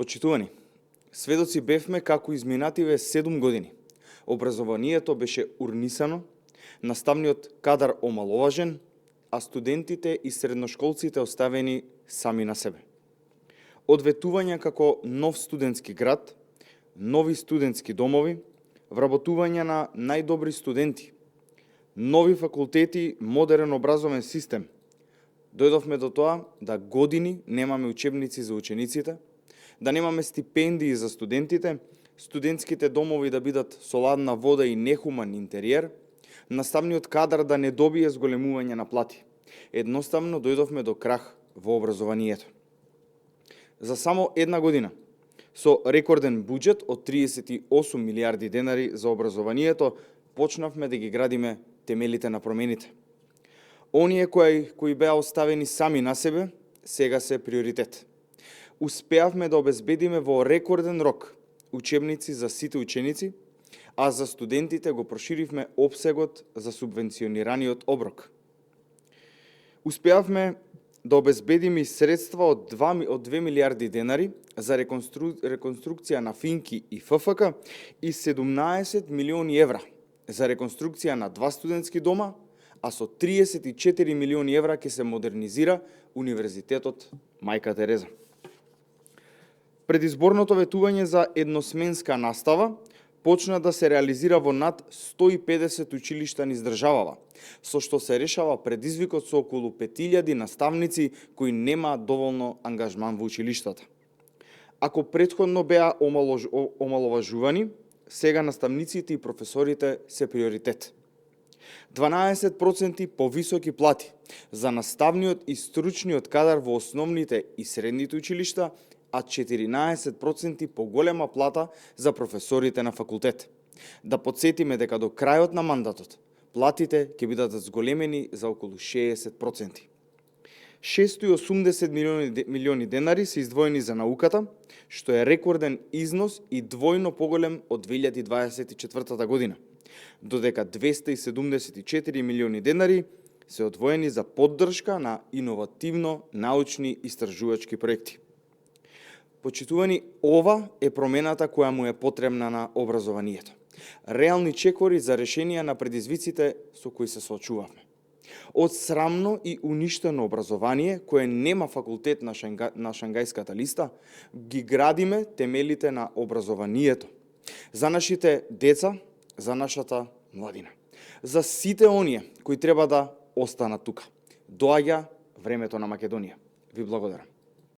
Почитувани, сведоци бевме како изминативе 7 години. Образованието беше урнисано, наставниот кадар омаловажен, а студентите и средношколците оставени сами на себе. Одветувања како нов студентски град, нови студентски домови, вработување на најдобри студенти, нови факултети, модерен образовен систем. Дојдовме до тоа да години немаме учебници за учениците, да немаме стипендии за студентите, студентските домови да бидат со ладна вода и нехуман интериер, наставниот кадар да не добие зголемување на плати. Едноставно дојдовме до крах во образованието. За само една година, со рекорден буџет од 38 милиарди денари за образованието, почнавме да ги градиме темелите на промените. Оние кои беа оставени сами на себе, сега се приоритет. Успеавме да обезбедиме во рекорден рок учебници за сите ученици, а за студентите го проширивме опсегот за субвенционираниот оброк. Успеавме да обезбедиме средства од 2 милиарди денари за реконструкција на Финки и ФФК и 17 милиони евра за реконструкција на 2 студентски дома, а со 34 милиони евра ќе се модернизира Универзитетот Мајка Тереза. Предизборното ветување за едносменска настава почна да се реализира во над 150 училишта низ државава, со што се решава предизвикот со околу 5000 наставници кои немаат доволно ангажман во училиштата. Ако претходно беа омаловажувани, сега наставниците и професорите се приоритет. 12% повисоки плати за наставниот и стручниот кадар во основните и средните училишта, а 14% поголема плата за професорите на факултет. Да подсетиме дека до крајот на мандатот платите ќе бидат зголемени за околу 60%. 680 милиони денари се издвоени за науката, што е рекорден износ и двојно поголем од 2024 година, додека 274 милиони денари се одвоени за поддршка на иновативно научни истражувачки проекти. Почитувани, ова е промената која му е потребна на образованието. Реални чекори за решенија на предизвиците со кои се соочувавме. Од срамно и уништено образование, кое нема факултет на Шангајската листа, ги градиме темелите на образованието. За нашите деца, за нашата младина. За сите оние кои треба да останат тука. Доаѓа времето на Македонија. Ви благодарам.